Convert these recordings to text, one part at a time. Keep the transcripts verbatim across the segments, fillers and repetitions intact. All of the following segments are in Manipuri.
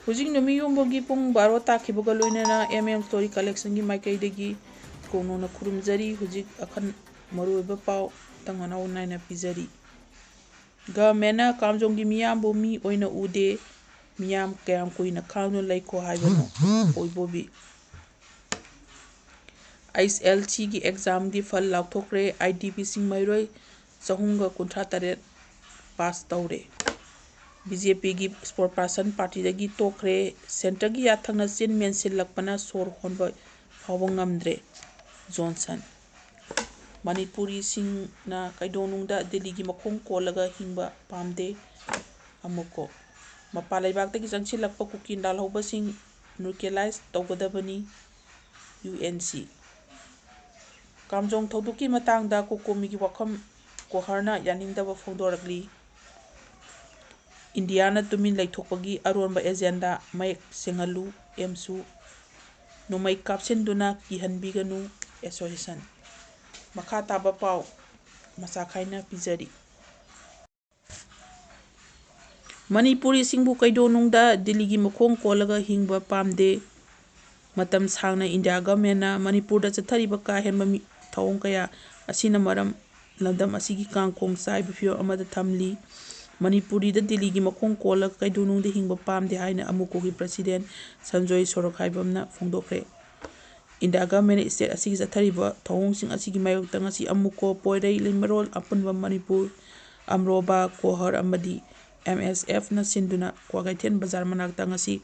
ꯍꯧꯖꯤꯛ ꯅꯨꯃꯤꯠ ꯌꯨꯡꯕꯒꯤ ꯄꯨꯡ ꯕꯥꯔꯣ ꯇꯥꯈꯤꯕꯒ ꯂꯣꯏꯅꯅ M M Story Collectionꯒꯤ ꯃꯥꯏꯀꯩꯗꯒꯤ ꯀꯣꯡꯅꯣꯅ ꯈꯨꯔꯨꯝꯖꯔꯤ꯫ ꯍꯧꯖꯤꯛ ꯑꯈꯟ ꯃꯔꯨꯑꯣꯏꯕ ꯄꯥꯎ ꯇꯪ ꯃꯅꯥꯎ ꯅꯥꯏꯅ ꯄꯤꯖꯔꯤ꯫ Governmentꯅ ꯀꯥꯝꯖꯣꯡꯒꯤ ꯃꯤꯌꯥꯝꯕꯨ ꯃꯤ ꯑꯣꯏꯅ ꯎꯗꯦ꯫ ꯃꯤꯌꯥꯝ ꯀꯌꯥꯝ ꯀꯨꯏꯅ ꯈꯥꯡꯗꯨꯅ ꯂꯩꯈꯣ ꯍꯥꯏꯕꯅꯣ? ꯑꯣꯏꯕꯣꯕꯤ꯫ HLCꯒꯤ examꯒꯤ ꯐꯜ ꯂꯥꯎꯊꯣꯛꯈ꯭ꯔꯦ꯫ IDP ꯆꯤꯡꯃꯩꯔꯣꯏ ꯆꯍꯨꯝꯒ ꯀꯨꯟꯊ꯭ꯔꯥ ꯇꯔꯦꯠ pass ꯇꯧꯔꯦ꯫ BJPꯒꯤ spokesperson partyꯗꯒꯤ ꯇꯣꯛꯈ꯭ꯔꯦ꯫ Centreꯒꯤ ꯌꯥꯊꯪꯅ ꯆꯤꯟ ꯃꯦꯟꯁꯤꯜꯂꯛꯄꯅ ꯁꯣꯔ ꯍꯣꯟꯕ ꯐꯥꯎꯕ ꯉꯝꯗ꯭ꯔꯦ꯫ Johnson꯫ ꯃꯅꯤꯄꯨꯔꯤꯁꯤꯡꯅ ꯀꯩꯗꯧꯅꯨꯡꯗ ꯗꯤꯜꯂꯤꯒꯤ ꯃꯈꯣꯡ ꯀꯣꯜꯂꯒ ꯍꯤꯡꯕ ꯄꯥꯝꯗꯦ꯫ ꯑꯃꯨꯛꯀꯣ꯫ ꯃꯄꯥꯟ ꯂꯩꯕꯥꯛꯇꯒꯤ ꯆꯪꯁꯤꯜꯂꯛꯄ ꯀꯨꯀꯤ ꯂꯥꯜꯍꯧꯕꯁꯤꯡ neutralize ꯇꯧꯒꯗꯕꯅꯤ꯫ UNC꯫ ꯀꯥꯝꯖꯣꯡ ꯊꯧꯗꯣꯛꯀꯤ ꯃꯇꯥꯡꯗ ꯀꯣꯀꯣꯃꯤꯒꯤ ꯋꯥꯐꯝ ꯀꯣꯍꯔꯅ ꯌꯥꯅꯤꯡꯗꯕ ꯐꯣꯡꯗꯣꯔꯛꯂꯤ꯫ ꯏꯟꯗꯤꯌꯥꯅ ꯇꯨꯃꯤꯟ ꯂꯩꯊꯣꯛꯄꯒꯤ ꯑꯔꯣꯟꯕ agenda ꯃꯌꯦꯛ ꯁꯦꯡꯍꯜꯂꯨ꯫ ꯑꯦꯝꯁꯨ꯫ ꯅꯣꯡꯃꯩ ꯀꯥꯞꯁꯤꯟꯗꯨꯅ ꯀꯤꯍꯟꯕꯤꯒꯅꯨ꯫ Association꯫ ꯃꯈꯥ ꯇꯥꯕ ꯄꯥꯎ ꯃꯆꯥ ꯈꯥꯏꯅ ꯄꯤꯖꯔꯤ꯫ ꯃꯅꯤꯄꯨꯔꯤꯁꯤꯡꯕꯨ ꯀꯩꯗꯧꯅꯨꯡꯗ ꯗꯤꯜꯂꯤꯒꯤ ꯃꯈꯣꯡ ꯀꯣꯜꯂꯒ ꯍꯤꯡꯕ ꯄꯥꯝꯗꯦ꯫ ꯃꯇꯝ ꯁꯥꯡꯅ ꯏꯟꯗꯤꯌꯥ governmentꯅ ꯃꯅꯤꯄꯨꯔꯗ ꯆꯠꯊꯔꯤꯕ ꯀꯥ ꯍꯦꯟꯕ ꯃꯤ-, ꯊꯧꯑꯣꯡ ꯀꯌꯥ ꯑꯁꯤꯅ ꯃꯔꯝ ꯂꯝꯗꯝ ꯑꯁꯤꯒꯤ ꯀꯥꯡ ꯈꯣꯡ ꯆꯥꯏꯕ ꯐꯤꯕꯝ ꯑꯃꯗ ꯊꯝꯂꯤ꯫ ꯃꯅꯤꯄꯨꯔꯤꯗ ꯗꯤꯜꯂꯤꯒꯤ ꯃꯈꯣꯡ ꯀꯣꯜꯂꯒ ꯀꯩꯗꯧꯅꯨꯡꯗ ꯍꯤꯡꯕ ꯄꯥꯝꯗꯦ ꯍꯥꯏꯅ ꯑꯃꯨꯀꯣꯒꯤ president ꯁꯟꯖꯣꯏ ꯁꯣꯔꯣꯛꯈꯥꯏꯕꯝꯅ ꯐꯣꯡꯗꯣꯛꯈ꯭ꯔꯦ꯫ ꯏꯟꯗꯤꯌꯥ governmentꯅ state ꯑꯁꯤꯒꯤ ꯆꯠꯊꯔꯤꯕ ꯊꯧꯑꯣꯡꯁꯤꯡ ꯑꯁꯤꯒꯤ ꯃꯥꯌꯣꯛꯇ ꯉꯁꯤ ꯑꯃꯨꯀꯣ, ꯄꯣꯏꯔꯩ, ꯂꯩꯃꯔꯣꯜ, ꯑꯄꯨꯟꯕ ꯃꯅꯤꯄꯨꯔ, ꯑꯝꯔꯣꯕꯥ, ꯀꯣꯍꯔ ꯑꯃꯗꯤ MSFꯅ ꯁꯤꯟꯗꯨꯅ ꯀ꯭ꯋꯥꯀꯩꯊꯦꯜ ꯕꯖꯥꯔ ꯃꯅꯥꯛꯇ ꯉꯁꯤ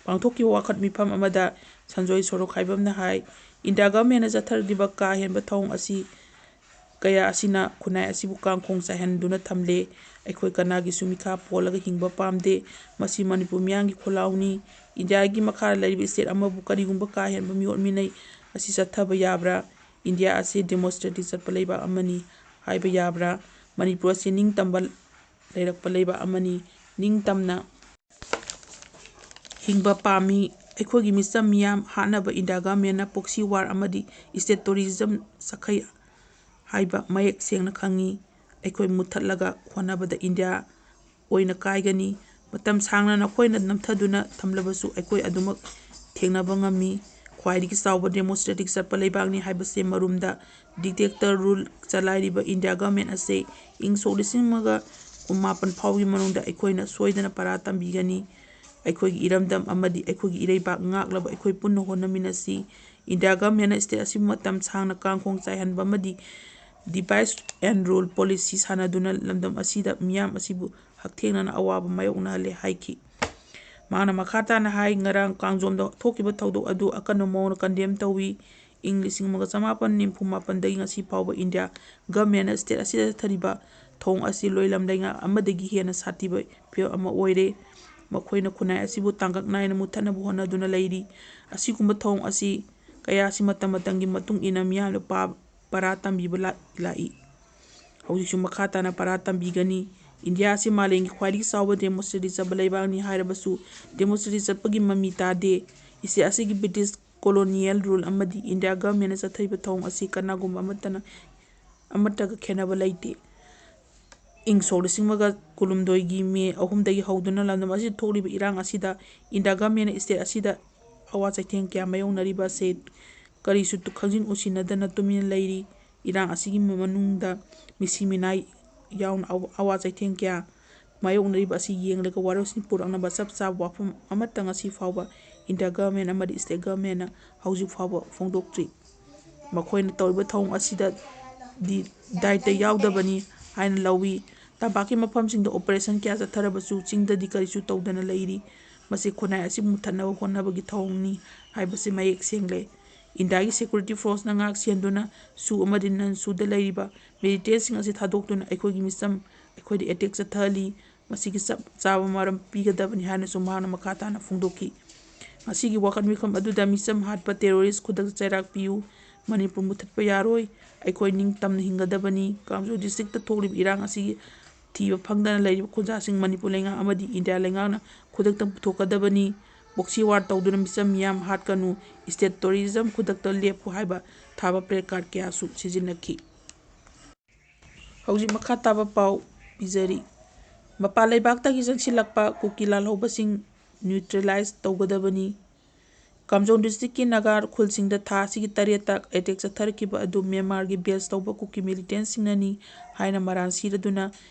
ꯄꯥꯡꯊꯣꯛꯈꯤꯕ ꯋꯥꯀꯠ ꯃꯤꯐꯝ ꯑꯃꯗ ꯁꯟꯖꯣꯏ ꯁꯣꯔꯣꯛꯈꯥꯏꯕꯝꯅ ꯍꯥꯏ, ꯏꯟꯗꯤꯌꯥ governmentꯅ ꯆꯠꯊꯔꯤꯕ ꯀꯥ ꯍꯦꯟꯕ ꯊꯧꯑꯣꯡ ꯑꯁꯤ ꯀꯌꯥ ꯑꯁꯤꯅ ꯈꯨꯟꯅꯥꯏ ꯑꯁꯤꯕꯨ ꯀꯥꯡꯈꯣꯡ ꯆꯥꯏꯍꯟꯗꯨꯅ ꯊꯝꯂꯦ꯫ ꯑꯩꯈꯣꯏ ꯀꯅꯥꯒꯤꯁꯨ ꯃꯤꯈꯥ ꯄꯣꯜꯂꯒ ꯍꯤꯡꯕ ꯄꯥꯝꯗꯦ꯫ ꯃꯁꯤ ꯃꯅꯤꯄꯨꯔ ꯃꯤꯌꯥꯝꯒꯤ ꯈꯣꯜꯂꯥꯎꯅꯤ꯫ ꯏꯟꯗꯤꯌꯥꯒꯤ ꯃꯈꯥꯗ ꯂꯩꯔꯤꯕ state ꯑꯃꯕꯨ ꯀꯔꯤꯒꯨꯝꯕ ꯀꯥ ꯍꯦꯟꯕ ꯃꯤꯑꯣꯠ ꯃꯤꯅꯩ ꯑꯁꯤ ꯆꯠꯊꯕ ꯌꯥꯕ꯭ꯔꯥ? ꯏꯟꯗꯤꯌꯥ ꯑꯁꯤ democratic ꯆꯠꯄ ꯂꯩꯕꯥꯛ ꯑꯃꯅꯤ ꯍꯥꯏꯕ ꯌꯥꯕ꯭ꯔꯥ? ꯃꯅꯤꯄꯨꯔ ꯑꯁꯤ ꯅꯤꯡꯇꯝꯕ ꯂꯩꯔꯛꯄ ꯂꯩꯕꯥꯛ ꯑꯃꯅꯤ꯫ ꯅꯤꯡꯇꯝꯅ ꯍꯤꯡꯕ ꯄꯥꯝꯃꯤ꯫ ꯑꯩꯈꯣꯏꯒꯤ ꯃꯤꯆꯝ ꯃꯤꯌꯥꯝ ꯍꯥꯠꯅꯕ ꯏꯟꯗꯤꯌꯥ governmentꯅ proxy war ꯑꯃꯗꯤ state terrorism ꯁꯥꯈꯩ ꯍꯥꯏꯕ ꯃꯌꯦꯛ ꯁꯦꯡꯅ ꯈꯪꯉꯤ꯫ ꯑꯩꯈꯣꯏ ꯃꯨꯠꯊꯠꯂꯒ ꯍꯣꯠꯅꯕꯗ ꯏꯟꯗꯤꯌꯥ ꯑꯣꯏꯅ ꯀꯥꯏꯒꯅꯤ꯫ ꯃꯇꯝ ꯁꯥꯡꯅ ꯅꯈꯣꯏꯅ ꯅꯝꯊꯗꯨꯅ ꯊꯝꯂꯕꯁꯨ ꯑꯩꯈꯣꯏ ꯑꯗꯨꯃꯛ ꯊꯦꯡꯅꯕ ꯉꯝꯃꯤ꯫ ꯈ꯭ꯋꯥꯏꯗꯒꯤ ꯆꯥꯎꯕ democratic ꯆꯠꯄ ꯂꯩꯕꯥꯛꯅꯤ ꯍꯥꯏꯕꯁꯦ ꯃꯔꯨꯝꯗ dictator rule ꯆꯂꯥꯏꯔꯤꯕ India government ꯑꯁꯤ ꯏꯪ ꯁꯣꯛ ꯂꯤꯁꯤꯡ ꯑꯃꯒ ꯀꯨꯟꯃꯥꯄꯟ ꯐꯥꯎꯒꯤ ꯃꯅꯨꯡꯗ ꯑꯩꯈꯣꯏꯅ ꯁꯣꯏꯗꯅ ꯄꯔꯥ ꯇꯝꯕꯤꯒꯅꯤ꯫ ꯑꯩꯈꯣꯏꯒꯤ ꯏꯔꯝꯗꯝ ꯑꯃꯗꯤ ꯑꯩꯈꯣꯏꯒꯤ ꯏꯔꯩꯕꯥꯛ ꯉꯥꯛꯂꯕ ꯑꯩꯈꯣꯏ ꯄꯨꯟꯅ ꯍꯣꯠꯅꯃꯤꯟꯅꯁꯤ꯫ India government ꯅ state ꯑꯁꯤꯕꯨ ꯃꯇꯝ ꯁꯥꯡꯅ ꯀꯥꯡꯈꯣꯡ ꯆꯥꯏꯍꯟꯕ ꯑꯃꯗꯤ divide and rule policy ꯁꯥꯟꯅꯗꯨꯅ ꯂꯝꯗꯝ ꯑꯁꯤꯗ ꯃꯤꯌꯥꯝ ꯑꯁꯤꯕꯨ ꯍꯛꯊꯦꯡꯅꯅ ꯑꯋꯥꯕ ꯃꯥꯌꯣꯛꯅꯍꯜꯂꯦ ꯍꯥꯏꯈꯤ꯫ ꯃꯍꯥꯛꯅ ꯃꯈꯥ ꯇꯥꯅ ꯍꯥꯏ, ꯉꯔꯥꯡ ꯀꯥꯡꯖꯣꯝꯗ ꯊꯣꯛꯈꯤꯕ ꯊꯧꯗꯣꯛ ꯑꯗꯨ ꯑꯀꯟꯕ ꯃꯑꯣꯡꯗ condemn ꯇꯧꯏ꯫ ꯏꯪ ꯂꯤꯁꯤꯡ ꯑꯃꯒ ꯆꯃꯥꯄꯟ ꯅꯤꯐꯨ ꯃꯥꯄꯟꯗꯒꯤ ꯉꯁꯤ ꯐꯥꯎꯕ India government ꯅ state ꯑꯁꯤꯗ ꯆꯠꯊꯔꯤꯕ ꯊꯧꯑꯣꯡ ꯑꯁꯤ ꯂꯣꯏꯂꯝ ꯂꯩꯉꯥꯛ ꯑꯃꯗꯒꯤ ꯍꯦꯟꯅ ꯁꯥꯊꯤꯕ ꯐꯤꯚꯝ ꯑꯃ ꯑꯣꯏꯔꯦ꯫ ꯃꯈꯣꯏꯅ ꯈꯨꯟꯅꯥꯏ ꯑꯁꯤꯕꯨ ꯇꯥꯡꯀꯛ ꯅꯥꯏꯅ ꯃꯨꯠꯊꯠꯅꯕ ꯍꯣꯠꯅꯗꯨꯅ ꯂꯩꯔꯤ꯫ ꯑꯁꯤꯒꯨꯝꯕ ꯊꯧꯑꯣꯡ ꯑꯁꯤ ꯀꯌꯥ ꯑꯁꯤ ꯃꯇꯝ ꯃꯇꯝꯒꯤ ꯃꯇꯨꯡ ꯏꯟꯅ ꯃꯤꯌꯥꯝꯗ ꯄꯥ-, ꯄꯔꯥ ꯇꯝꯕꯤꯕ ꯂꯥꯛ-, ꯂꯥꯛꯏ꯫ ꯍꯧꯖꯤꯛꯁꯨ ꯃꯈꯥ ꯇꯥꯅ ꯄꯔꯥ ꯇꯝꯕꯤꯒꯅꯤ꯫ India ꯑꯁꯤ ꯃꯥꯂꯦꯝꯒꯤ ꯈ꯭ꯋꯥꯏꯗꯒꯤ ꯆꯥꯎꯕ democratic ꯆꯠꯄ ꯂꯩꯕꯥꯛꯅꯤ ꯍꯥꯏꯔꯕꯁꯨ democratic ꯆꯠꯄꯒꯤ ꯃꯃꯤ ꯇꯥꯗꯦ꯫ State ꯑꯁꯤꯒꯤ British colonial rule ꯑꯃꯗꯤ India government ꯅ ꯆꯠꯊꯔꯤꯕ ꯊꯧꯑꯣꯡ ꯑꯁꯤ ꯀꯅꯥꯒꯨꯝꯕ ꯑꯃꯠꯇꯅ, ꯑꯃꯠꯇꯒ ꯈꯦꯠꯅꯕ ꯂꯩꯇꯦ꯫ ꯏꯪ ꯁꯣꯛ ꯂꯤꯁꯤꯡ ꯑꯃꯒ ꯀꯨꯟꯍꯨꯝꯗꯣꯏꯒꯤ ꯃꯦ ꯑꯍꯨꯝꯗꯒꯤ ꯍꯧꯗꯨꯅ ꯂꯝꯗꯝ ꯑꯁꯤꯗ ꯊꯣꯛꯂꯤꯕ ꯏꯔꯥꯡ ꯑꯁꯤꯗ India government ꯅ state ꯑꯁꯤꯗ ꯑꯋꯥ ꯆꯩꯊꯦꯡ ꯀꯌꯥ ꯃꯥꯌꯣꯛꯅꯔꯤꯕ ꯑꯁꯤ ꯀꯔꯤꯁꯨ ꯇꯨ-, ꯈꯪꯖꯤꯟ ꯎꯁꯤꯟꯅꯗꯅ ꯇꯨꯃꯤꯟꯅ ꯂꯩꯔꯤ꯫ ꯏꯔꯥꯡ ꯑꯁꯤꯒꯤ ꯃꯅꯨꯡꯗ ꯃꯤꯁꯤ ꯃꯤꯅꯥꯏ ꯌꯥꯎꯅ ꯑꯋꯥ, ꯑꯋꯥ ꯆꯩꯊꯦꯡ ꯀꯌꯥ ꯃꯥꯌꯣꯛꯅꯔꯤꯕ ꯑꯁꯤ ꯌꯦꯡꯂꯒ ꯋꯥꯔꯣꯏꯁꯤꯟ ꯄꯨꯔꯛꯅꯕ ꯆꯞ ꯆꯥꯕ ꯋꯥꯐꯝ ꯑꯃꯠꯇ ꯉꯁꯤ ꯐꯥꯎꯕ India government ꯑꯃꯗꯤ state government ꯅ ꯍꯧꯖꯤꯛ ꯐꯥꯎꯕ ꯐꯣꯡꯗꯣꯛꯇ꯭ꯔꯤ꯫ ꯃꯈꯣꯏꯅ ꯇꯧꯔꯤꯕ ꯊꯧꯑꯣꯡ ꯑꯁꯤꯗ ꯗꯤ-, ꯗꯥꯏꯇ ꯌꯥꯎꯗꯕꯅꯤ ꯍꯥꯏꯅ ꯂꯧꯏ꯫ ꯇꯝꯄꯥꯛꯀꯤ ꯃꯐꯝꯁꯤꯡꯗ operation ꯀꯌꯥ ꯆꯠꯊꯔꯕꯁꯨ ꯆꯤꯡꯗꯗꯤ ꯀꯔꯤꯁꯨ ꯇꯧꯗꯅ ꯂꯩꯔꯤ꯫ ꯃꯁꯤ ꯈꯨꯟꯅꯥꯏ ꯑꯁꯤ ꯃꯨꯠꯊꯠꯅꯕ ꯍꯣꯠꯅꯕꯒꯤ ꯊꯧꯑꯣꯡꯅꯤ ꯍꯥꯏꯕꯁꯤ ꯃꯌꯦꯛ ꯁꯦꯡꯂꯦ꯫ India ꯒꯤ security force ꯅ ꯉꯥꯛ ꯁꯦꯟꯗꯨꯅ ꯁꯨ ꯑꯃꯗꯤ non ꯁꯨꯗ ꯂꯩꯔꯤꯕ militant ꯁꯤꯡ ꯑꯁꯤ ꯊꯥꯗꯣꯛꯇꯨꯅ ꯑꯩꯈꯣꯏꯒꯤ ꯃꯤꯆꯝ ꯑꯩꯈꯣꯏꯗ attack ꯆꯠꯊꯍꯜꯂꯤ꯫ ꯃꯁꯤꯒꯤ ꯆꯞ ꯆꯥꯕ ꯃꯔꯝ ꯄꯤꯒꯗꯕꯅꯤ ꯍꯥꯏꯅꯁꯨ ꯃꯍꯥꯛꯅ ꯃꯈꯥ ꯇꯥꯅ ꯐꯣꯡꯗꯣꯛꯈꯤ꯫ ꯉꯁꯤꯒꯤ ꯋꯥꯀꯠ ꯃꯤꯐꯝ ꯑꯗꯨꯗ ꯃꯤꯆꯝ ꯍꯥꯠꯄ terrorist ꯈꯨꯗꯛꯇ ꯆꯩꯔꯥꯛ ꯄꯤꯌꯨ, ꯃꯅꯤꯄꯨꯔ ꯃꯨꯠꯊꯠꯄ ꯌꯥꯔꯣꯏ, ꯑꯩꯈꯣꯏ ꯅꯤꯡꯇꯝꯅ ꯍꯤꯡꯒꯗꯕꯅꯤ, ꯀꯥꯝꯖꯣꯡ district ꯇ ꯊꯣꯛꯂꯤꯕ ꯏꯔꯥꯡ ꯑꯁꯤꯒꯤ ꯊꯤꯕ ꯐꯪꯗꯅ ꯂꯩꯔꯤꯕ ꯈꯨꯟꯖꯥꯁꯤꯡ ꯃꯅꯤꯄꯨꯔ ꯂꯩꯉꯥꯛ ꯑꯃꯗꯤ India ꯂꯩꯉꯥꯛꯅ ꯈꯨꯗꯛꯇ ꯄꯨꯊꯣꯛꯀꯗꯕꯅꯤ, proxy war ꯇꯧꯗꯨꯅ ꯃꯤꯆꯝ ꯃꯤꯌꯥꯝ ꯍꯥꯠꯀꯅꯨ, state terrorism ꯈꯨꯗꯛꯇ ꯂꯦꯞꯄꯨ ꯍꯥꯏꯕ ꯊꯥꯕ placard ꯀꯌꯥꯁꯨ ꯁꯤꯖꯤꯟꯅꯈꯤ꯫ ꯍꯧꯖꯤꯛ ꯃꯈꯥ ꯇꯥꯕ ꯄꯥꯎ ꯄꯤꯖꯔꯤ꯫ ꯃꯄꯥꯟ ꯂꯩꯕꯥꯛꯇꯒꯤ ꯆꯪꯁꯤꯜꯂꯛꯄ ꯀꯨꯀꯤ ꯂꯥꯜꯍꯧꯕꯁꯤꯡ neutralize ꯇꯧꯒꯗꯕꯅꯤ꯫ ꯀꯥꯝꯖꯣꯡ district ꯀꯤ ꯅꯥꯒꯥ ꯈꯨꯜꯁꯤꯡꯗ ꯊꯥ ꯑꯁꯤꯒꯤ ꯇꯔꯦꯠꯇ attack ꯆꯠꯊꯔꯛꯈꯤꯕ ꯑꯗꯨ ꯃ꯭ꯌꯥꯟꯃꯥꯔꯒꯤ base ꯇꯧꯕ ꯀꯨꯀꯤ militant ꯁꯤꯡꯅꯅꯤ ꯍꯥꯏꯅ ꯃꯔꯥꯜ ꯁꯤꯔꯗꯨꯅ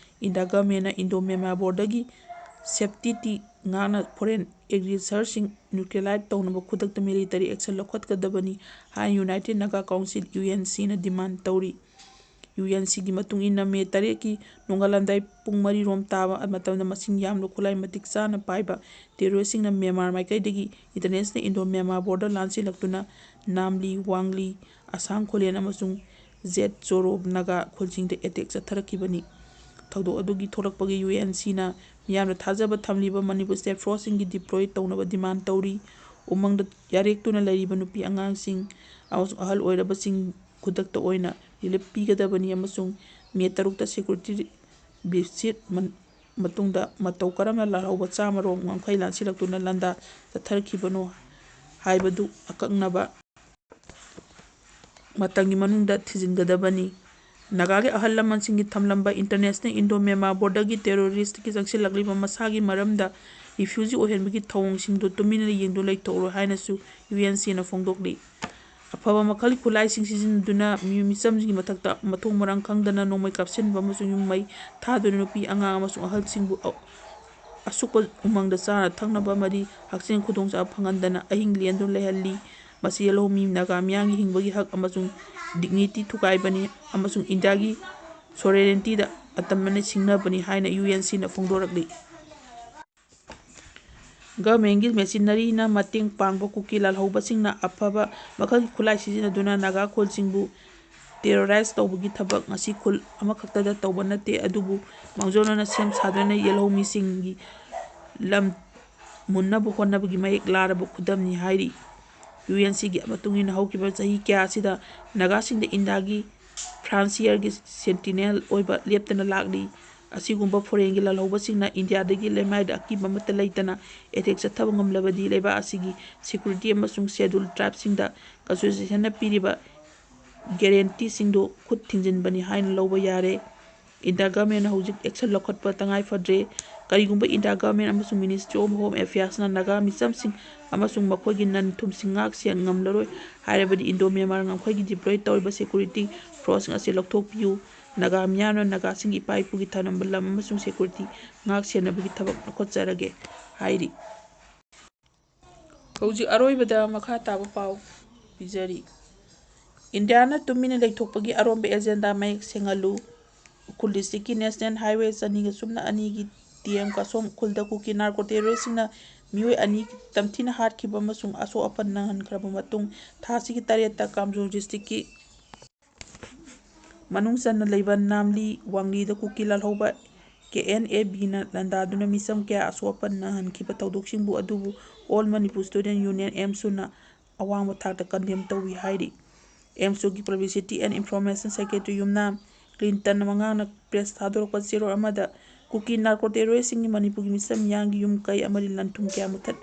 India government ꯅ Indo Myanmar border ꯒꯤ sanctity ꯉꯥꯛꯅ foreign aggressor ꯁꯤꯡ neutralize ꯇꯧꯅꯕ ꯈꯨꯗꯛꯇ military action ꯂꯧꯈꯠꯀꯗꯕꯅꯤ ꯍꯥꯏꯅ United Naga Council, U N C ꯅ demand ꯇꯧꯔꯤ꯫ U N C ꯒꯤ ꯃꯇꯨꯡ ꯏꯟꯅ, ꯃꯦ ꯇꯔꯦꯠꯀꯤ ꯅꯣꯡꯉꯥꯜꯂꯝꯗꯥꯏ ꯄꯨꯡ ꯃꯔꯤ ꯔꯣꯝ ꯇꯥꯕ ꯃꯇꯝꯗ ꯃꯁꯤꯡ ꯌꯥꯝꯅ ꯈꯨꯠꯂꯥꯏ ꯃꯇꯤꯛ ꯆꯥꯅ ꯄꯥꯏꯕ terrorist ꯁꯤꯡꯅ ꯃ꯭ꯌꯥꯟꯃꯥꯔ ꯃꯥꯏꯀꯩꯗꯒꯤ international Indo Myanmar border ꯂꯥꯟꯁꯤꯜꯂꯛꯇꯨꯅ ꯅꯥꯝꯂꯤ, ꯋꯥꯡꯂꯤ, ꯑꯁꯥꯡ ꯈꯨꯂꯦꯟ ꯑꯃꯁꯨꯡ ꯖꯦꯠ ꯆꯣꯔꯣ ꯅꯥꯒꯥ ꯈꯨꯜꯁꯤꯡꯗ attack ꯆꯠꯊꯔꯛꯈꯤꯕꯅꯤ꯫ ꯊꯧꯗꯣꯛ ꯑꯗꯨꯒꯤ ꯊꯣꯛꯂꯛꯄꯒꯤ U N C ꯅ ꯃꯤꯌꯥꯝꯅ ꯊꯥꯖꯕ ꯊꯝꯂꯤꯕ Manipur State Force ꯁꯤꯡꯒꯤ deploy ꯇꯧꯅꯕ demand ꯇꯧꯔꯤ꯫ ꯎꯃꯪꯗ ꯌꯥꯔꯦꯛꯇꯨꯅ ꯂꯩꯔꯤꯕ ꯅꯨꯄꯤ ꯑꯉꯥꯡꯁꯤꯡ ꯑꯃꯁꯨꯡ ꯑꯍꯜ ꯑꯣꯏꯔꯕꯁꯤꯡ ꯈꯨꯗꯛꯇ ꯑꯣꯏꯅ relief ꯄꯤꯒꯗꯕꯅꯤ ꯑꯃꯁꯨꯡ ꯃꯦ ꯇꯔꯨꯛꯇ security breach ꯃꯟ-, ꯃꯇꯨꯡꯗ ꯃꯇꯧ ꯀꯔꯝꯅ ꯂꯥꯜꯍꯧꯕ ꯆꯥꯝꯃ ꯔꯣꯝ ꯉꯝꯈꯩ ꯂꯥꯟꯁꯤꯜꯂꯛꯇꯨꯅ ꯂꯥꯟꯗꯥ ꯆꯠꯊꯔꯛꯈꯤꯕꯅꯣ ꯍꯥꯏꯕꯗꯨ ꯑꯀꯛꯅꯕ ꯃꯇꯝꯒꯤ ꯃꯅꯨꯡꯗ ꯊꯤꯖꯤꯟꯒꯗꯕꯅꯤ꯫ ꯅꯥꯒꯥꯒꯤ ꯑꯍꯜ ꯂꯃꯟꯁꯤꯡꯒꯤ ꯊꯝꯂꯝꯕ international Indo Myanmar border ꯒꯤ terrorist ꯀꯤ ꯆꯪꯁꯤꯜꯂꯛꯂꯤꯕ ꯃꯁꯥꯒꯤ ꯃꯔꯝꯗ refugee ꯑꯣꯏꯍꯟꯕꯒꯤ ꯊꯧꯑꯣꯡꯁꯤꯡꯗꯨ ꯇꯨꯃꯤꯟꯅ ꯌꯦꯡꯗꯨꯅ ꯂꯩꯊꯣꯛꯂꯣꯏ ꯍꯥꯏꯅꯁꯨ U N C ꯅ ꯐꯣꯡꯗꯣꯛꯂꯤ꯫ ꯑꯐꯕ ꯃꯈꯜꯒꯤ ꯈꯨꯠꯂꯥꯏꯁꯤꯡ ꯁꯤꯖꯤꯟꯅꯗꯨꯅ ꯃꯤꯑꯣꯏ ꯃꯤꯆꯝꯁꯤꯡꯒꯤ ꯃꯊꯛꯇ ꯃꯊꯣꯡ ꯃꯔꯥꯡ ꯈꯪꯗꯅ ꯅꯣꯡꯃꯩ ꯀꯥꯞꯁꯤꯟꯕ ꯑꯃꯁꯨꯡ ꯌꯨꯝ ꯃꯩ ꯊꯥꯗꯨꯅ ꯅꯨꯄꯤ, ꯑꯉꯥꯡ ꯑꯃꯁꯨꯡ ꯑꯍꯜꯁꯤꯡꯕꯨ ꯑ-, ꯑꯁꯨꯛꯄ ꯎꯃꯪꯗ ꯆꯥꯅ ꯊꯛꯅꯕ ꯑꯃꯗꯤ ꯍꯛꯁꯦꯜ ꯈꯨꯗꯣꯡꯆꯥꯕ ꯐꯪꯍꯟꯗꯅ ꯑꯍꯤꯡ ꯂꯦꯟꯗꯨꯅ ꯂꯩꯍꯜꯂꯤ꯫ ꯃꯁꯤ ꯌꯦꯜꯍꯧꯃꯤ ꯅꯥꯒꯥ ꯃꯤꯌꯥꯝꯒꯤ ꯍꯤꯡꯕꯒꯤ ꯍꯛ ꯑꯃꯁꯨꯡ dignity ꯊꯨꯒꯥꯏꯕꯅꯤ ꯑꯃꯁꯨꯡ ꯏꯟꯗꯤꯌꯥꯒꯤ sovereignty ꯗ ꯑꯇꯝꯅꯅ ꯁꯤꯡꯅꯕꯅꯤ ꯍꯥꯏꯅ U N C ꯅ ꯐꯣꯡꯗꯣꯔꯛꯂꯤ꯫ Government ꯀꯤ machinery ꯅ ꯃꯇꯦꯡ ꯄꯥꯡꯕ ꯀꯨꯀꯤ ꯂꯥꯜꯍꯧꯕꯁꯤꯡꯅ ꯑꯐꯕ ꯃꯈꯜꯒꯤ ꯈꯨꯠꯂꯥꯏ ꯁꯤꯖꯤꯟꯅꯗꯨꯅ ꯅꯥꯒꯥ ꯈꯨꯜꯁꯤꯡꯕꯨ terrorize ꯇꯧꯕꯒꯤ ꯊꯕꯛ ꯉꯁꯤ ꯈꯨꯜ ꯑꯃꯈꯛꯇꯗ ꯇꯧꯕ ꯅꯠꯇꯦ, ꯑꯗꯨꯕꯨ ꯃꯥꯡꯖꯧꯅꯅ ꯁꯦꯝ ꯁꯥꯗꯨꯅ ꯌꯦꯜꯍꯧꯃꯤꯁꯤꯡꯒꯤ ꯂꯝ ꯃꯨꯟꯅꯕ ꯍꯣꯠꯅꯕꯒꯤ ꯃꯌꯦꯛ ꯂꯥꯔꯕ ꯈꯨꯗꯝꯅꯤ ꯍꯥꯏꯔꯤ꯫ U N C ꯒꯤ ꯃꯇꯨꯡ ꯏꯟꯅ ꯍꯧꯈꯤꯕ ꯆꯍꯤ ꯀꯌꯥ ꯑꯁꯤꯗ ꯅꯥꯒꯥꯁꯤꯡꯗ ꯏꯟꯗꯤꯌꯥꯒꯤ frontier ꯒꯤ sentinel ꯑꯣꯏꯕ ꯂꯦꯞꯇꯅ ꯂꯥꯛꯂꯤ꯫ ꯑꯁꯤꯒꯨꯝꯕ foreign ꯒꯤ ꯂꯥꯜꯍꯧꯕꯁꯤꯡꯅ ꯏꯟꯗꯤꯌꯥꯗꯒꯤ ꯂꯩꯃꯥꯏꯗ ꯑꯀꯤꯕ ꯑꯃꯠꯇ ꯂꯩꯇꯅ attack ꯆꯠꯊꯕ ꯉꯝꯂꯕꯗꯤ ꯂꯩꯕꯥꯛ ꯑꯁꯤꯒꯤ security ꯑꯃꯁꯨꯡ schedule tribe ꯁꯤꯡꯗ constitution ꯅ ꯄꯤꯔꯤꯕ guarantee ꯁꯤꯡꯗꯨ ꯈꯨꯠ ꯊꯤꯡꯖꯤꯟꯕꯅꯤ ꯍꯥꯏꯅ ꯂꯧꯕ ꯌꯥꯔꯦ꯫ ꯏꯟꯗꯤꯌꯥ ꯒꯚꯔꯟꯃꯦꯟꯅ ꯍꯧꯖꯤꯛ ꯑꯦꯛꯁꯟ ꯂꯧꯈꯠꯄ ꯇꯉꯥꯏ ꯐꯗ꯭ꯔꯦ꯫ ꯀꯔꯤꯒꯨꯝꯕ ꯏꯟꯗꯤꯌꯥ ꯒꯚꯔꯟꯃꯦꯟ ꯑꯃꯁꯨꯡ ꯃꯤꯅꯤꯁꯇ꯭ꯔꯤ ꯑꯣꯐ ꯍꯣꯝ ꯑꯦꯐꯤꯌꯔꯁꯅ ꯅꯥꯒꯥ ꯃꯤꯆꯝꯁꯤꯡ ꯑꯃꯁꯨꯡ ꯃꯈꯣꯏꯒꯤ ꯅꯟ ꯊꯨꯝꯁꯤꯡ ꯉꯥꯛ ꯁꯦꯟ ꯉꯝꯂꯔꯣꯏ ꯍꯥꯏꯔꯕꯗꯤ ꯏꯟꯗꯣ ꯃ꯭ꯌꯥꯟꯃꯥꯔ ꯉꯝꯈꯩꯒꯤ ꯗꯤꯄ꯭ꯂꯣꯏ ꯇꯧꯔꯤꯕ ꯁꯦꯀ꯭ꯌꯨꯔꯤꯇꯤ ꯐꯣꯔꯁꯁꯤꯡ ꯑꯁꯤ ꯂꯧꯊꯣꯛꯄꯤꯌꯨ꯫ ꯅꯥꯒꯥ ꯃꯤꯌꯥꯝꯅ ꯅꯥꯒꯥꯁꯤꯡꯒꯤ ꯏꯄꯥ ꯏꯄꯨꯒꯤ ꯊꯅꯝꯕ ꯂꯝ ꯑꯃꯁꯨꯡ ꯁꯦꯀ꯭ꯌꯨꯔꯤꯇꯤ ꯉꯥꯛ ꯁꯦꯟꯅꯕꯒꯤ ꯊꯕꯛ ꯂꯧꯈꯠꯆꯔꯒꯦ ꯍꯥꯏꯔꯤ꯫ ꯍꯧꯖꯤꯛ ꯑꯔꯣꯏꯕꯗ ꯃꯈꯥ ꯇꯥꯕ ꯄꯥꯎ ꯄꯤꯖꯔꯤ꯫ ꯏꯟꯗꯤꯌꯥꯅ ꯇꯨꯃꯤꯟꯅ ꯂꯩꯊꯣꯛꯄꯒꯤ ꯑꯔꯣꯟꯕ ꯑꯦꯖꯦꯟꯗꯥ ꯃꯌꯦꯛ ꯁꯦꯡꯍꯜꯂꯨ꯫ ꯎꯈ꯭ꯔꯨꯜ ꯗꯤꯁꯇ꯭ꯔꯤꯛꯀꯤ ꯅꯦꯁꯅꯦꯜ ꯍꯥꯏꯋꯦ ꯆꯅꯤꯒ ꯁꯨꯞꯅ ꯑꯅꯤꯒꯤ ꯇꯤ ꯑꯦꯝ ꯀꯥꯁꯣꯝ ꯎꯈ꯭ꯔꯨꯜꯗ ꯀꯨꯀꯤ ꯅꯥꯔꯀꯣ ꯇꯦꯔꯣꯔꯤꯁꯁꯤꯡꯅ ꯃꯤꯑꯣꯏ ꯑꯅꯤ ꯇꯝꯊꯤꯅ ꯍꯥꯠꯈꯤꯕ ꯑꯃꯁꯨꯡ ꯑꯁꯣꯛ ꯑꯄꯟ ꯅꯪꯍꯟꯈ꯭ꯔꯕ ꯃꯇꯨꯡ, ꯊꯥ ꯑꯁꯤꯒꯤ ꯇꯔꯦꯠꯇ ꯀꯥꯝꯖꯣꯡ ꯗꯤꯁꯇ꯭ꯔꯤꯛꯀꯤ ꯃꯅꯨꯡ ꯆꯟꯅ ꯂꯩꯕ ꯅꯥꯝꯂꯤ ꯋꯥꯡꯂꯤꯗ ꯀꯨꯀꯤ ꯂꯥꯜꯍꯧꯕ ꯀꯦ ꯑꯦꯟ ꯑꯦ ꯕꯤꯅ ꯂꯥꯟꯗꯥꯗꯨꯅ ꯃꯤꯆꯝ ꯀꯌꯥ ꯑꯁꯣꯛ ꯑꯄꯟ ꯅꯪꯍꯟꯈꯤꯕ ꯊꯧꯗꯣꯛꯁꯤꯡꯕꯨ ꯑꯗꯨꯕꯨ ꯑꯣꯜ ꯃꯅꯤꯄꯨꯔ ꯁ꯭ꯇꯨꯗꯦꯟ ꯌꯨꯅꯤꯌꯟ, ꯑꯦꯝꯁꯨꯅ ꯑꯋꯥꯡꯕ ꯊꯥꯛꯇ ꯀꯟꯗꯦꯝ ꯇꯧꯏ ꯍꯥꯏꯔꯤ꯫ ꯑꯦꯝꯁꯨꯒꯤ publicity and information secretary Yumnam Clinton ꯃꯉꯥꯡꯅ ꯄ꯭ꯔꯦꯁ ꯊꯥꯗꯣꯔꯛꯄ ꯆꯦꯔꯣꯜ ꯑꯃꯗ, ꯀꯨꯀꯤ ꯅꯥꯔꯀꯣ ꯇꯦꯔꯣꯔꯤꯁꯁꯤꯡꯒꯤ ꯃꯅꯤꯄꯨꯔꯒꯤ ꯃꯤꯆꯝ ꯃꯤꯌꯥꯝꯒꯤ ꯌꯨꯝ ꯀꯩ ꯑꯃꯗꯤ ꯂꯟ ꯊꯨꯝ ꯀꯌꯥ ꯃꯨꯊꯠ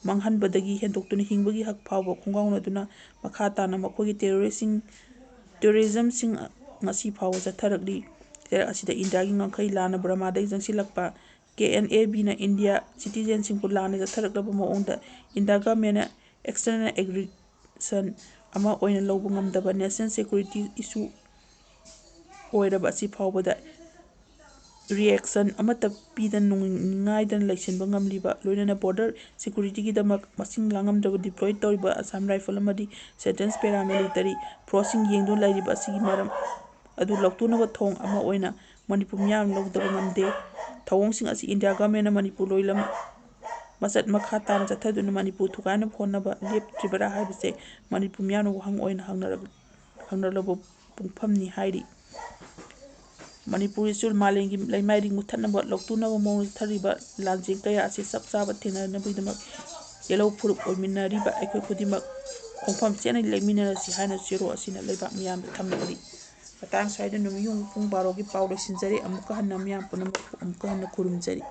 ꯃꯥꯡꯍꯟꯕꯗꯒꯤ ꯍꯦꯟꯗꯣꯛꯇꯨꯅ ꯍꯤꯡꯕꯒꯤ ꯍꯛ ꯐꯥꯎꯕ ꯈꯣꯡꯒꯥꯎꯅꯗꯨꯅ ꯃꯈꯥ ꯇꯥꯅ ꯃꯈꯣꯏꯒꯤ ꯇꯦꯔꯣꯔꯤꯁꯁꯤꯡ, ꯇꯦꯔꯣꯔꯤꯖꯝꯁꯤꯡ ꯉꯁꯤ ꯐꯥꯎꯕ ꯆꯠꯊꯔꯛꯂꯤ꯫ ꯂꯩꯔꯛ ꯑꯁꯤꯗ ꯏꯟꯗꯤꯌꯥꯒꯤ ꯉꯝꯈꯩ ꯂꯥꯟꯅ ꯕꯔꯃꯥꯗꯒꯤ ꯆꯪꯁꯤꯜꯂꯛꯄ ꯀꯦ ꯑꯦꯟ ꯑꯦ ꯕꯤꯅ ꯏꯟꯗꯤꯌꯥ ꯁꯤꯇꯤꯖꯦꯟꯁꯤꯡꯕꯨ ꯂꯥꯟꯅ ꯆꯠꯊꯔꯛꯂꯕ ꯃꯑꯣꯡꯗ ꯏꯟꯗꯤꯌꯥ ꯒꯚꯔꯟꯃꯦꯟꯅ ꯑꯦꯛꯁꯇꯔꯅꯦꯜ ꯑꯦꯒ꯭ꯔꯦꯁꯟ ꯑꯃ ꯑꯣꯏꯅ ꯂꯧꯕ ꯉꯝꯗꯕ ꯅꯦꯁꯅꯦꯜ ꯁꯦꯀ꯭ꯌꯨꯔꯤꯇꯤ ꯏꯁꯨ ꯑꯣꯏꯔꯕ ꯑꯁꯤ ꯐꯥꯎꯕꯗ ꯔꯤꯑꯦꯛꯁꯟ ꯑꯃꯠꯇ ꯄꯤꯗꯅ ꯅꯨꯡꯉꯥꯏꯗꯅ ꯂꯩꯁꯤꯟꯕ ꯉꯝꯂꯤꯕ, ꯂꯣꯏꯅꯅ ꯕꯣꯔꯗꯔ ꯁꯦꯀ꯭ꯌꯨꯔꯤꯇꯤꯒꯤꯗꯃꯛ ꯃꯁꯤꯡ ꯂꯥꯡꯉꯝꯗ꯭ꯔꯕ ꯗꯤꯄ꯭ꯂꯣꯏ ꯇꯧꯔꯤꯕ ꯑꯁꯥꯝ ꯔꯥꯏꯐꯜ ꯑꯃꯗꯤ ꯁꯦꯟꯇ꯭ꯔꯦꯜ ꯄꯦꯔꯥꯃꯤꯂꯤꯇꯔꯤ ꯐꯣꯔꯁꯁꯤꯡ ꯌꯦꯡꯗꯨꯅ ꯂꯩꯔꯤꯕ ꯑꯁꯤꯒꯤ ꯃꯔꯝ ꯑꯗꯨ ꯂꯧꯊꯣꯛꯅꯕ ꯊꯣꯡ ꯑꯃ ꯑꯣꯏꯅ ꯃꯅꯤꯄꯨꯔ ꯃꯤꯌꯥꯝꯅ ꯂꯧꯗꯕ ꯉꯝꯗꯦ꯫ ꯊꯧꯑꯣꯡꯁꯤꯡ ꯑꯁꯤ ꯏꯟꯗꯤꯌꯥ ꯒꯚꯔꯟꯃꯦꯟꯅ ꯃꯅꯤꯄꯨꯔ ꯂꯣꯏꯂꯝ ꯃꯆꯠ ꯃꯈꯥ ꯇꯥꯅ ꯆꯠꯊꯗꯨꯅ ꯃꯅꯤꯄꯨꯔ ꯊꯨꯒꯥꯏꯅꯕ ꯍꯣꯠꯅꯕ ꯂꯦꯞꯇ꯭ꯔꯤꯕꯔꯥ ꯍꯥꯏꯕꯁꯦ ꯃꯅꯤꯄꯨꯔ ꯃꯤꯌꯥꯝꯅ ꯋꯥꯍꯪ ꯑꯣꯏꯅ ꯍꯪꯅꯔꯛ-, ꯍꯪꯅꯔꯛꯂꯕ ꯄꯨꯡꯐꯝꯅꯤ ꯍꯥꯏꯔꯤ꯫ ꯃꯅꯤꯄꯨꯔꯒꯤꯁꯨ ꯃꯥꯂꯦꯝꯒꯤ ꯂꯩꯃꯥꯏꯗꯒꯤ ꯃꯨꯠꯊꯠꯅꯕ ꯂꯧꯇꯨꯅꯕ ꯃꯑꯣꯡꯗ ꯆꯠꯊꯔꯤꯕ ꯂꯥꯟꯖꯦꯟ ꯀꯌꯥ ꯑꯁꯤ ꯆꯞ ꯆꯥꯕ ꯊꯦꯡꯅꯅꯕꯒꯤꯗꯃꯛ ꯌꯦꯜꯍꯧ ꯐꯨꯔꯨꯞ ꯑꯣꯏꯃꯤꯟꯅꯔꯤꯕ ꯑꯩꯈꯣꯏ ꯈꯨꯗꯤꯡꯃꯛ ꯈꯣꯡꯐꯝ ꯆꯦꯠꯅ ꯂꯦꯞꯃꯤꯟꯅꯔꯁꯤ ꯍꯥꯏꯅ ꯆꯦꯔꯣꯜ ꯑꯁꯤꯅ ꯂꯩꯕꯥꯛ ꯃꯤꯌꯥꯝꯗ ꯊꯝꯂꯕꯅꯤ꯫ ꯃꯇꯥꯡ ꯁ꯭ꯋꯥꯏꯗ ꯅꯨꯃꯤꯠ ꯌꯨꯡ ꯄꯨꯡ ꯕꯥꯔꯣꯒꯤ ꯄꯥꯎ ꯂꯣꯏꯁꯤꯟꯖꯔꯦ꯫ ꯑꯃꯨꯛꯀ ꯍꯟꯅ ꯃꯤꯌꯥꯝ ꯄꯨꯝꯅꯃꯛꯄꯨ ꯑꯃꯨꯛꯀ ꯍꯟꯅ ꯈꯨꯔꯨꯝꯖꯔꯤ꯫